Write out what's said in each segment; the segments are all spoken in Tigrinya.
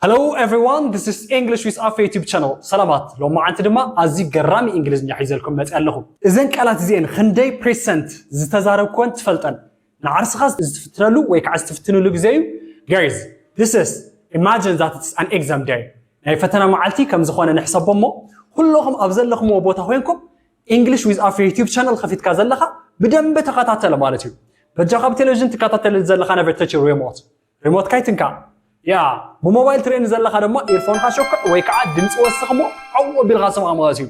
Hello everyone, this is English with Afe YouTube channel. ሰላማት፣ ሎማዓንቲ ድማ ኣዝዩ ገራሚ እንግሊዝኛ ሒዘልኩም መፅእ ኣለኹ። እዘን ቃላት እዚአን ክንደይ ፕሬሰንት ዝተዛረብኩወን ትፈልጠን? ንዓርስኻ ዝትፍትነሉ ወይ ከዓ ዝትፍትንሉ ግዜ እዩ። Guys, this is, imagine that it's an exam day. ናይ ፈተና መዓልቲ ከም ዝኾነ ንሕሰቦ እሞ፣ ኩለኹም ኣብ ዘለኹምዎ ቦታ ኮይንኩም English with Afe YouTube channel ከፊትካ ዘለኻ ብደንቢ ተኸታተለ ማለት እዩ። በጃኻ ኣብ ቴሌቪዥን ትከታተል ዘለኻ never touch remote. ሪሞት ካይትንካ። ያ፣ ብሞባይል ትርእየኒ ዘለኻ ድማ ኢርፎንካ ሸኩዕ ወይ ከዓ ድምፂ ወስኽ እሞ ዓው ኣቢልካ ስምዓ ማለት እዩ።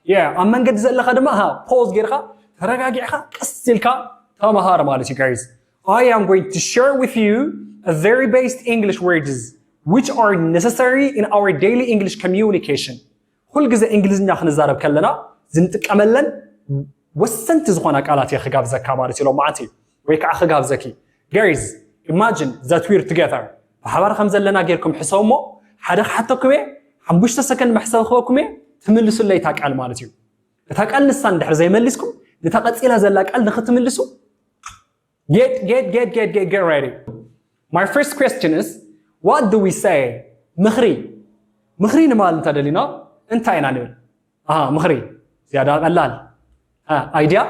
ያ፣ ኣብ መንገዲ ዘለኻ ድማ ፖዝ ጌርካ ተረጋጊዕካ ቀስ ኢልካ ተምሃር ማለት እዩ። Guys, I am going to share with you a very basic English words which are necessary in our daily English communication. ኩል ግዜ እንግሊዝኛ ክንዛረብ ከለና ዝንጥቀመለን ወሰንቲ ዝኾና ቃላት እየ ክጋብዘካ ማለት እዩ ሎማዓንቲ፣ ወይ ከዓ ክጋብዘኪ። Guys, imagine that we're together. ብሓባር ከም ዘለና ጌርኩም ሕሰቡ እሞ፣ ሓደ ክሓተኩም እየ፣ ሓሙሽተ ሰከንድ መሕሰብ ክበኩም እየ፣ ትምልሱለይ እታ ቃል ማለት እዩ። እታ ቃል ንሳ እንድሕር ዘይመሊስኩም፣ ነታ ቀፂላ ዘላ ቃል ንክትምልሱ get, get, get, get, get, get ready. My first question is, what do we say? ምኽሪ። ምኽሪ ንማል እንተደሊና እንታይ ኢና ንብል? ኣሃ፣ ምኽሪ። ዝያዳ ቀላል። አ፣ idea?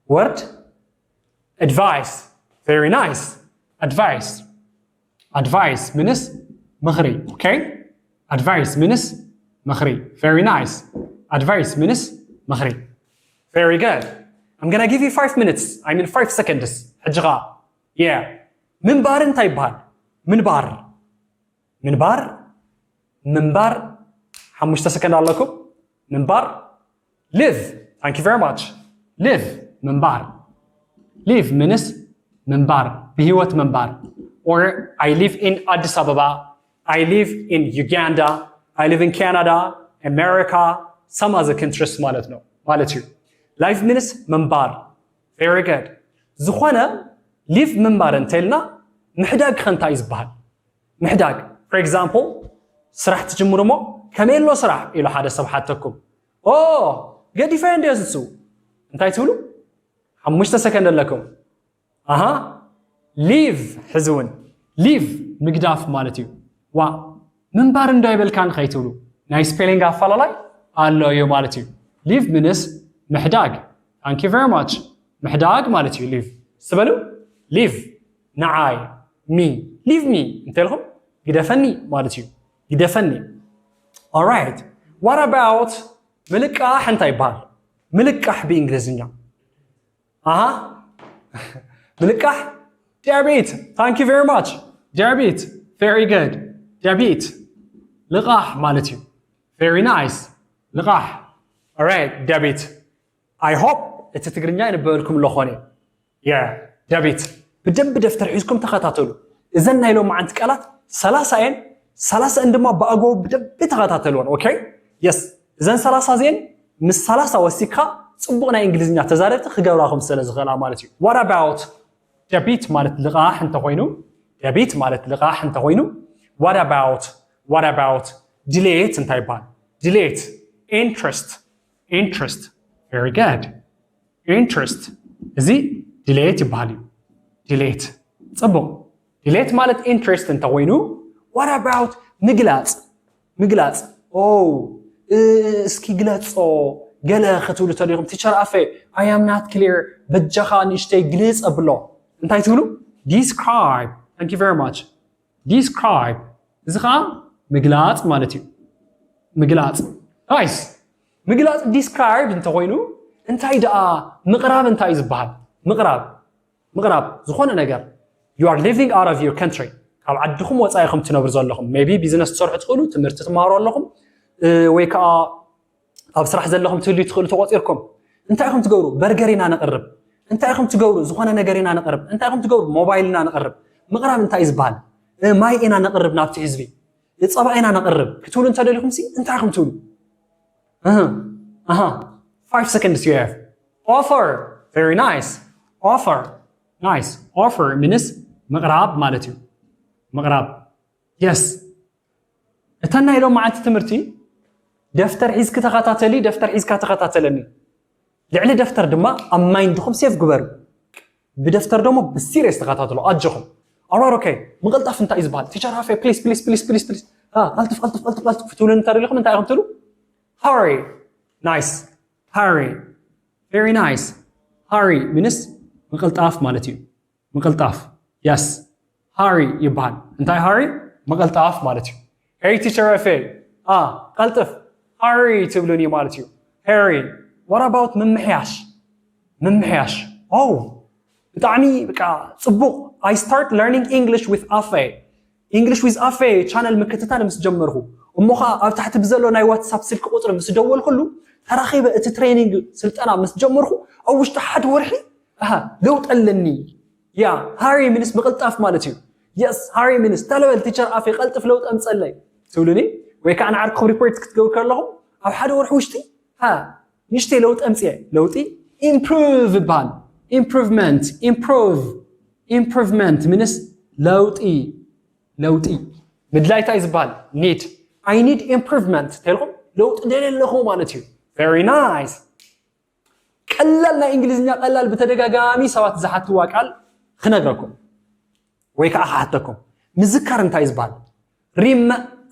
Word? Advice. Very nice. Advice. Advice ምንስ ምኽሪ። Okay? Advice ምንስ ምኽሪ። Very nice. Advice ምንስ ምኽሪ። Very good. I'm gonna give you five minutes. I mean five seconds. ሕጂ ኸዓ። Yeah. ምንባር እንታይ ይበሃል? ምንባር። ምንባር። ምንባር። ሓሙሽተ ሰከንድ ኣለኩም። ምንባር። Live. Thank you very much. Live. ምንባር። Live ምንስ ምንባር፣ ብህይወት ምንባር። Or I live in ኣዲስ ኣበባ፣ I live in Uganda, I live in Canada, America, some other countries ማለት ነው፣ ማለት እዩ። Live ምንስ ምንባር። Very good. ዝኾነ live ምንባር እንተልና ምሕዳግ ከ እንታይ እዩ ዝበሃል? ምሕዳግ። For example፣ ስራሕ ትጅምሩ እሞ ከመይ ኣሎ ስራሕ ኢሉ ሓደ ሰብ ሓተኩም። ኦ፣ ገዲፈ እንድዮ ዝሱ። እንታይ ትብሉ? ሓሙሽተ ሰከንድ ኣለኩም። ኣሃ፣ leave። ሕዚ እውን leave ምግዳፍ ማለት እዩ። ዋ፣ ምንባር እንዶ ኣይበልካን ከይትብሉ፣ ናይ ስፔሊንግ ኣፈላላይ ኣሎ እዩ ማለት እዩ። Leave ምንስ ምሕዳግ። Thank you very much። ምሕዳግ ማለት እዩ leave። ስበሉ፣ leave። ንዓይ፣ me፣ leave me እንተልኩም ግደፈኒ ማለት እዩ። ግደፈኒ። Alright, what about ምልቃሕ እንታይ ይበሃል? ምልቃሕ ብእንግሊዝኛ። ኣሃ፣ ምልቃሕ። Debit. Thank you very much. Debit. Very good. Debit ልቓሕ ማለት እዩ። Very nice. ልቓሕ። Alright, debit. I hope እቲ ትግርኛ ይንበበልኩም ኣሎ ኾነ። Yeah, debit. ብደንቢ ደፍተር ሒዝኩም ተኸታተሉ። እዘን ናይ ሎማዓንቲ ቃላት ሰላሳ እየን። ሰላሳእን ድማ ብኣግባቡ ብደንቢ ተኸታተልወን። Okay? Yes. እዘን ሰላሳ እዚአን ምስ ሰላሳ ወሲድካ ፅቡቕ ናይ እንግሊዝኛ ተዛረብቲ ክገብራ ከም ስለ ዝኽእላ ማለት እዩ። What about debit ማለት ልቓሕ እንተኾይኑ፣ debit ማለት ልቓሕ እንተኾይኑ፣ what about, what about delayed እንታይ ይበሃል? Delayed። Interest. Interest. Very good. Interest። እዚ delayed ይበሃል እዩ። Delayed። ፅቡቕ። Delayed ማለት interest እንተኾይኑ፣ what about ምግላፅ? ምግላፅ። ኦ፣ እ፣ እስኪ ግለፆ፣ ገለ ክትብሉ ተደሊኹም፣ ቲቸር ኣፌ፣ I am not clear፣ በጃኻ ንእሽተይ ግልፅ ኣብሎ። እንታይ ትብሉ? Describe። Thank you very much. Describe። እዚ ኸዓ ምግላፅ ማለት እዩ። ምግላፅ። Nice። ምግላፅ describe እንተኾይኑ፣ እንታይ ደኣ ምቕራብ እንታይ እዩ ዝበሃል? ምቕራብ። ምቕራብ ዝኾነ ነገር። You are living out of your country። ካብ ዓድኹም ወፃኢ ኢኹም ትነብሩ ዘለኹም። Maybe ቢዝነስ ትሰርሑ ትኽእሉ፣ ትምህርቲ ትመሃሩ ኣለኹም፣ እ፣ ወይ ከዓ ኣብ ስራሕ ዘለኹም ትህልዩ ትኽእሉ ተቖፂርኩም። እንታይ ኢኹም ትገብሩ? በርገር ኢና ነቕርብ። እንታይ ኢኹም ትገብሩ? ዝኾነ ነገር ኢና ነቕርብ። እንታይ ኢኹም ትገብሩ? ሞባይል ኢና ነቕርብ። ምቕራብ እንታይ እዩ ዝበሃል? እ፣ ማይ ኢና ነቕርብ ናብቲ ህዝቢ። እ፣ ፀባ ኢና ነቕርብ ክትብሉ እንተደሊኹም ሲ እንታይ ኢኹም ትብሉ? ኣሃ፣ ኣሃ። Five seconds you have. Offer. Very nice. Offer. Nice. Offer ምንስ ምቕራብ ማለት እዩ። ምቕራብ። Yes. እተን ናይ ሎማዓንቲ ትምህርቲ ደፍተር ሒዝኪ ተኸታተሊ፣ ደፍተር ሒዝካ ተኸታተለኒ። ልዕሊ ደፍተር ድማ ኣብ ማይንድኹም ሴቭ ግበሩ። ብደፍተር ደሞ ብሲሪየስ ተኸታተሉ፣ ኣጆኹም። Alright, okay. ምቕልጣፍ እንታይ እዩ ዝበሃል? Teacher ኣፌ, please, please, please, please, please. አ፣ ቀልጥፍ፣ ቀልጥፍ፣ ቀልጥፍ፣ ቀልጥፍ ትብሉ እንተደሊኹም እንታይ ኢኹም ትብሉ? Hurry. Nice. Hurry. Very nice. Hurry means ምቕልጣፍ ማለት እዩ። ምቕልጣፍ። Yes. Hurry ይበሃል። እንታይ hurry? ምቕልጣፍ ማለት እዩ። Hey teacher ኣፌ፣ አ፣ ቀልጥፍ፣ hurry ትብሉኒ ማለት እዩ። Hurry. What about ምምሕያሽ? ምምሕያሽ። ኦ፣ ብጣዕሚ በቃ ጽቡቕ። I start learning English with ኣፌ። English with ኣፌ ቻነል ምክትታል ምስ ጀመርኩ፣ እሞ ኸዓ ኣብ ታሕቲ ብዘሎ ናይ ዋትሳፕ ስልኪ ቁጽሪ ምስ ደወልኩሉ፣ ተራኺበ እቲ ትሬኒንግ ስልጠና ምስ ጀመርኩ፣ ኣብ ውሽጢ ሓደ ወርሒ፣ ኣሃ፣ ለውጢ ኣለኒ። ያ፣ hurry means ምቕልጣፍ ማለት እዩ። Yes, hurry means፣ ተለበል ቲቸር ኣፌ፣ ቀልጥፍ ለውጢ ኣምጸለይ ትብሉኒ፣ ወይ ከዓ ንዓርክኹም ሪፖርት ክትገብሩ ከለኹም፣ ኣብ ሓደ ወርሒ ውሽጢ፣ ሃ፣ ንእሽተይ ለውጢ ኣምጽኤ። ለውጢ ኢምፕሩቭ ይበሃል። ኢምፕሩቭመንት፣ ኢምፕሩቭ፣ ኢምፕሩቭመንት means ለውጢ፣ ለውጢ። ምድላይ እንታይ ዝበሃል? Need. I need improvement ተልኩም ለውጢ ደልየ ኣለኹ ማለት እዩ። Very nice። ቀላል ናይ እንግሊዝኛ ቀላል ብተደጋጋሚ ሰባት ዝሓትዋ ቃል ክነግረኩም ወይ ከዓ ክሓተኩም። ምዝካር እንታይ ዝበሃል? Rem-፣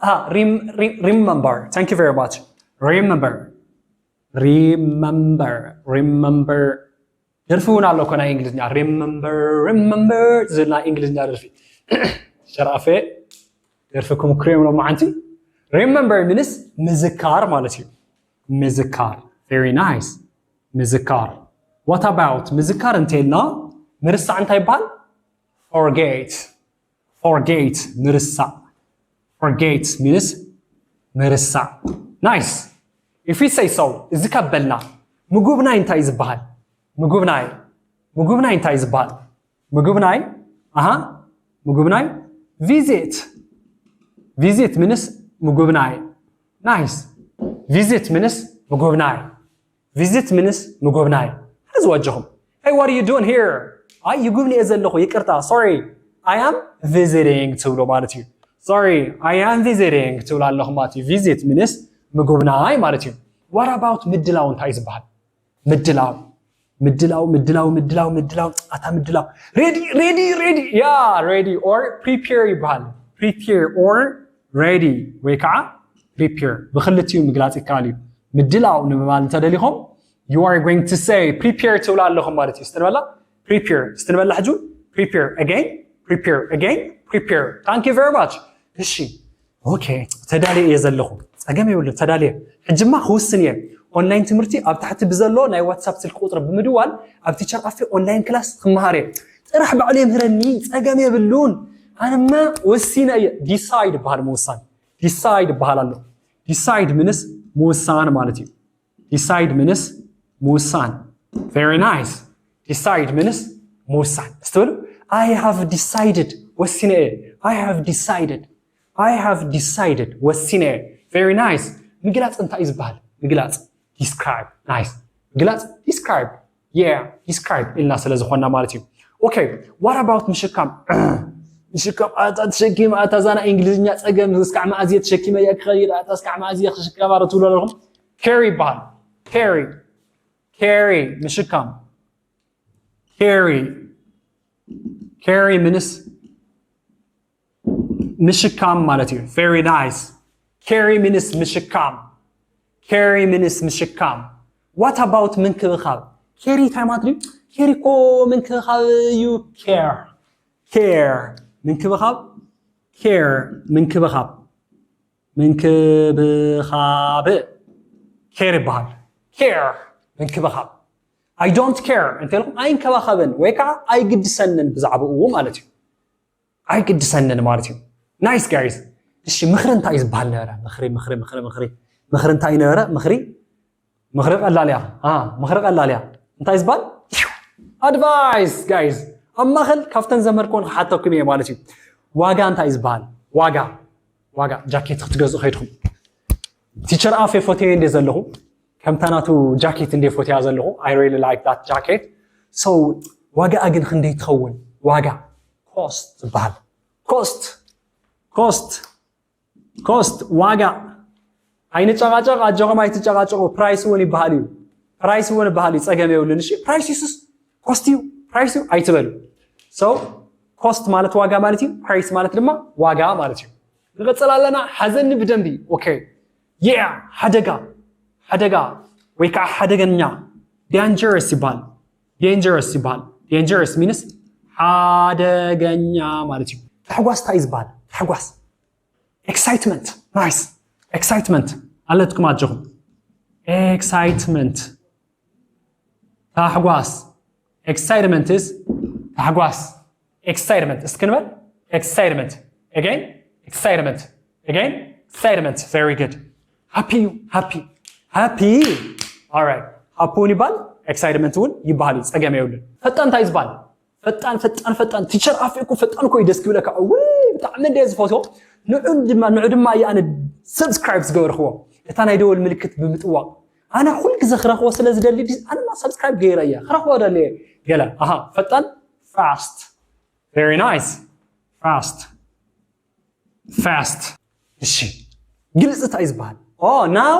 አ፣ rem-፣ re-፣ remember. Thank you very much. Remember. Remember. Remember. ደርፊ እውን ኣሎ እኮ ናይ እንግሊዝኛ። Remember, remember ዝብል ናይ እንግሊዝኛ ደርፊ። ቲቸር ኣፌ ደርፊ ክምክሩ እዮም ሎማዓንቲ። Remember means ምዝካር ማለት እዩ። ምዝካር። Very nice. ምዝካር። What about ምዝካር እንተልና ምርሳዕ እንታይ ይበሃል? Forget. Forget ምርሳዕ። Forget means ምርሳዕ። Nice. If we say so፣ እዚ ካብ በልና፣ ምጉብናይ እንታይ ዝበሃል? ምጉብናይ፣ ምጉብናይ እንታይ ዝበሃል? ምጉብናይ፣ ኣሃ፣ ምጉብናይ፣ visit። Visit means ምጉብናይ። Nice. Visit means ምጉብናይ። Visit means ምጉብናይ። ሕዝዎ ኣጆኹም። Hey, what are you doing here? ኣይ፣ ይጉብኒ እየ ዘለኹ፣ ይቅርታ፣ sorry። I am visiting ትብሉ ማለት እዩ። Sorry, I am visiting ትብሉ ኣለኹም ማለት እዩ። Visit means ምጉብናይ ማለት እዩ። What about ምድላው እንታይ ዝበሃል? ምድላው፣ ምድላው፣ ምድላው፣ ምድላው፣ ምድላው፣ ኣታ ምድላው። Ready, ready, ready. Yeah, ready or prepare ይበሃል። Prepare or ready ወይ ከዓ prepare ብክልቲኡ ምግላፅ ይከኣል እዩ። ምድላው ንምባል እንተደሊኹም you are going to say prepare ትብሉ ኣለኹም ማለት እዩ። ስትንበላ prepare፣ ስትንበላ ሕጂ prepare again, prepare again, prepare. Thank you very much. እሺ፣ ኦኬ፣ ተዳልየ እየ ዘለኹ። ጸገም የብሉ፣ ተዳልየ። ሕጅማ ክውስን እየ። ኦንላይን ትምህርቲ ኣብ ታሕቲ ብዘሎ ናይ ዋትሳፕ ስልኪ ቁጽሪ ብምድዋል ኣብ ቲቸር ኣፌ ኦንላይን ክላስ ክመሃር እየ። ጥራሕ ባዕሉ የምህረኒ፣ ጸገም የብሉን። ኣነማ ወሲነ እየ። ዲሳይድ ይበሃል ምውሳን። ዲሳይድ ይበሃል ኣሎ። ዲሳይድ ምንስ ምውሳን ማለት እዩ። ዲሳይድ ምንስ ምውሳን። Very nice. ዲሳይድ ምንስ ምውሳን። እስትብሉ፣ I have decided፣ ወሲነ እየ። I have decided. I have decided፣ ወሲነ እየ። Very nice. ምግላፅ እንታይ እዩ ዝበሃል? ምግላፅ፣ ዲስክራይብ። ናይስ። ምግላፅ፣ ዲስክራይብ። Yeah, ዲስክራይብ ኢልና ስለ ዝኾንና ማለት እዩ። ኦኬ፣ what about ምሽካም? ምሽካም፣ ኣታ ተሸኪመ፣ ኣታ ዛና እንግሊዝኛ ፀገም፣ እስካዕ መኣዝየ ተሸኪመ እየ ክኸይድ፣ ኣታ እስካዕ መኣዝየ ክሽከም ኣረ ትብሉ ኣለኹም። ካሪ ይበሃል። ካሪ፣ ካሪ፣ ምሽካም። ካሪ፣ ካሪ ምንስ ምሽካም ማለት እዩ። Very nice. ካሪ ምንስ ምሽካም። ካሪ ምንስ ምሽካም። What about ምንክብኻብ? ካሪ እንታይ ማለት እዩ? ካሪ እኮ ምንክብኻብ እዩ። ካር፣ ካር፣ ምንክብኻብ። ካር፣ ምንክብኻብ። ምንክብኻብ ካር ይበሃል። ካር፣ ምንክብኻብ። I don't care እንተልኩም ኣይንከባኸብን ወይ ከዓ ኣይግድሰንን ብዛዕባኡ ማለት እዩ። ኣይግድሰንን ማለት እዩ። ናይስ ጋይስ። እሺ፣ ምኽሪ እንታይ እዩ ዝበሃል ነበረ? ምኽሪ፣ ምኽሪ፣ ምኽሪ፣ ምኽሪ፣ ምኽሪ እንታይ እዩ ነበረ? ምኽሪ፣ ምኽሪ ቀላል እያ። አ፣ ምኽሪ ቀላል እያ። እንታይ ዝበሃል? ኣድቫይስ ጋይስ። ኣብ ማእኸል ካብተን ዘምሀርክወን ክሓተኩም እየ ማለት እዩ። ዋጋ እንታይ እዩ ዝበሃል? ዋጋ፣ ዋጋ ጃኬት ክትገዝኡ ከይድኩም። ቲቸር ኣፌ ፎቴ እንደ ዘለኹ፣ ከምታ ናቱ ጃኬት እንደ ፎቴያ ዘለኹ። I really like that jacket. So ዋጋኣ ግን ክንደይ ትኸውን? ዋጋ፣ ኮስት ዝበሃል። ኮስት፣ ኮስት፣ ኮስት፣ ዋጋ። ኣይንጨቃጨቅ፣ ኣጆኹም ኣይትጨቃጨቁ። ፕራይስ እውን ይበሃል እዩ። ፕራይስ እውን ይበሃል እዩ፣ ጸገም የብሉን። እሺ፣ ፕራይስ ይሱስ ኮስት እዩ፣ ፕራይስ እዩ ኣይትበሉ። So cost ማለት ዋጋ ማለት እዩ። Price ማለት ድማ ዋጋ ማለት እዩ። ንቐጽል ኣለና። ሓዘኒ ብደንቢ። Okay. Yeah. ሓደጋ፣ ሓደጋ ወይ ከዓ ሓደገኛ፣ dangerous ይበሃል። Dangerous ይበሃል። Dangerous means ሓደገኛ ማለት እዩ። ታሕጓስ እንታይ እዩ ዝበሃል? ታሕጓስ፣ excitement። Nice. Excitement ኣለትኩም ኣጆኹም። Excitement፣ ታሕጓስ። Excitement is ታሕጓስ። Excitement እስኪ ንበል። Excitement። Again. Excitement። Again. Excitement። Very good. Happy እዩ። Happy፣ happy። Alright. Happy እውን ይባል፣ excitement እውን ይባሃል እዩ። ጸገም የብሉን። ፈጣን እንታይ ዝበሃል? ፈጣን፣ ፈጣን፣ ፈጣን። ቲቸር ኣፌ እኮ ፈጣን እኮ እዩ ደስ ክብለካ። ውይ፣ ብጣዕሚ እንደ ዝፈትዎ። ንዑ ድማ፣ ንዑ ድማ እየ ኣነ subscribe ዝገበርክዎ። እታ ናይ ደወል ምልክት ብምጥዋቕ። ኣነ ኩል ግዜ ክረኽቦ ስለ ዝደሊ፣ ዲስ-፣ ኣነ ድማ subscribe ገይረ እየ። ክረኽቦ ደሊ እየ። ገለ፣ ኣሃ፣ ፈጣን፣ fast። Very nice. Fast. Fast። እሺ፣ ግልፂ እንታይ ዝበሃል? Oh, now?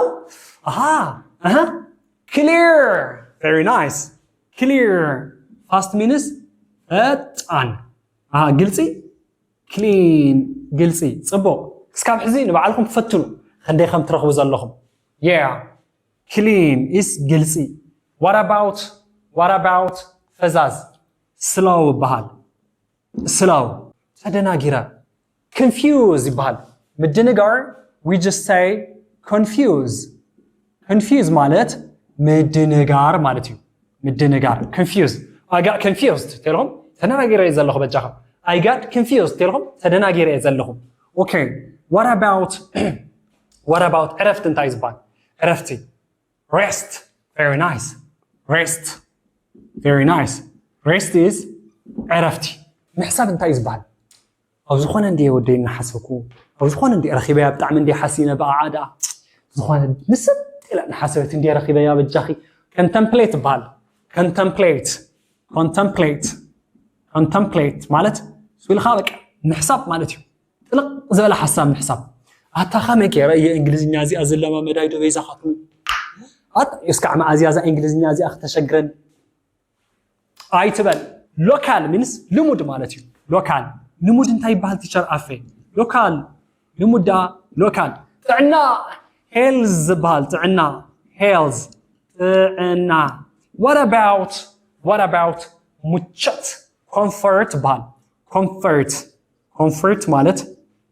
ኣሃ፣ ኣሃ። Clear። Very nice. Clear። Fast means ፈጣን። ኣሃ፣ ግልፂ፣ clean፣ ግልፂ። ፅቡቕ። ክስካብ ሕዚ ንባዕልኩም ፈትኑ፣ ክንደይ ከም ትረኽቡ ዘለኹም። Yeah. Clean is ግልፂ። What about፣ what about ፈዛዝ? Slow ይበሃል። Slow። ተደናጊረ። Confuse ይበሃል። ምድንጋር፣ we just say confuse። Confuse ማለት ምድንጋር ማለት እዩ። ምድንጋር። Confuse። I got confused ተልኹም፣ ተደናጊረ እየ ዘለኹ በጃኹም። I got confused ተልኹም፣ ተደናጊረ እየ ዘለኹ። Okay. What about፣ what about ዕረፍቲ እንታይ ዝበሃል? ዕረፍቲ። Rest። Very nice. Rest። Very nice. Rest is ዕረፍቲ። ምሕሳብ እንታይ ዝበሃል? ኣብ ዝኾነ እንድየ ወደይ እናሓሰብኩ፣ ኣብ ዝኾነ እንድየ ረኺበያ፣ ብጣዕሚ እንድየ ሓሲነ ብኣዓ ደኣ። ዝኾነ ምስጥ ኢለ እናሓሰበት እንድየ ረኺበያ በጃኺ። Contemplate ይበሃል። Contemplate። Contemplate። Contemplate ማለት ስኢልካ በቃ ምሕሳብ ማለት እዩ። ጥልቕ ዝበለ ሓሳብ ምሕሳብ። ኣታ ከመይ ገይረ እየ እንግሊዝኛ እዚኣ ዝለማመዳ ዶ በይዛኻትኩም? ኣታ እስካዕ መኣዝያ እዛ እንግሊዝኛ እዚኣ ክተሸግረን ኣይትበል። Local means ልሙድ ማለት እዩ። Local ልሙድ እንታይ ይበሃል ቲቸር ኣፌ? Local ልሙድ ደኣ local። ጥዕና፣ health ዝበሃል ጥዕና፣ health ጥዕና። What about፣ what about ምቾት፣ comfort ይበሃል። Comfort፣ comfort ማለት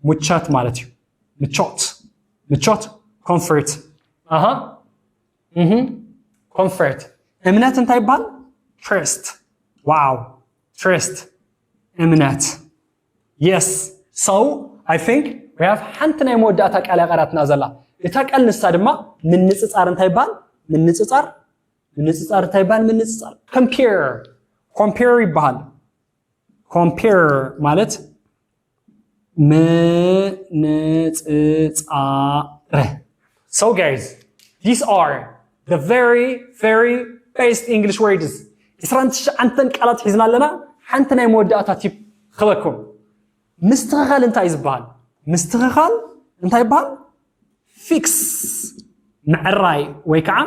ምቾት ማለት እዩ። ምቾት፣ ምቾት፣ comfort። ኣሃ፣ እህ፣ comfort። እምነት እንታይ ይበሃል? Trust። Wow። Trust። እምነት። Yes። So, I think we have ሓንቲ ናይ መወዳእታ ቃል ያቐራትና ዘላ። እታ ቃል ንሳ ድማ ምንጽጻር እንታይ ይበሃል? ምንጽጻር፣ ምንጽጻር እንታይ ይበሃል? ምንጽጻር። Compare። Compare ይበሃል። Compare ማለት ምንጽጻር። So guys, these are the very, very best English words. ዕስራን ትሽዓተን ቃላት ሒዝና ኣለና። ሓንቲ ናይ መወዳእታ ቲፕ ክበኩም። ምስትኽኻል እንታይ ዝበሃል? ምስትኽኻል እንታይ ይበሃል? Fix፣ ምዕራይ ወይ ከዓ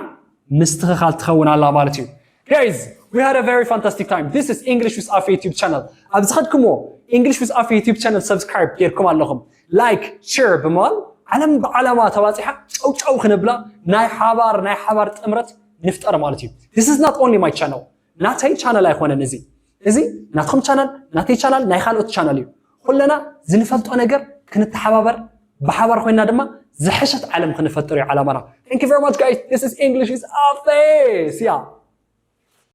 ምስትኽኻል ትኸውን ኣላ ማለት እዩ። Guys, we had a very fantastic time. This is English with Afe YouTube channel. ኣብ ዝኸድኩሞ English with Afe YouTube channel subscribe ጌርኩም ኣለኹም። Like፣ share ብምባል ዓለም ብዓለማ ተባፂሓ ጨውጨው ክንብላ ናይ ሓባር፣ ናይ ሓባር ጥምረት ንፍጠር ማለት እዩ። This is not only my channel. ናተይ ቻነል ኣይኮነን እዚ። እዚ ናትኩም ቻነል፣ ናተይ ቻነል፣ ናይ ካልኦት ቻነል እዩ። ኩለና ዝንፈልጦ ነገር ክንተሓባበር፣ ብሓባር ኮይና ድማ ዝሐሸት ዓለም ክንፈጥር እዩ ዓላማና። Thank you very much guys. This is English with Afe. See ya.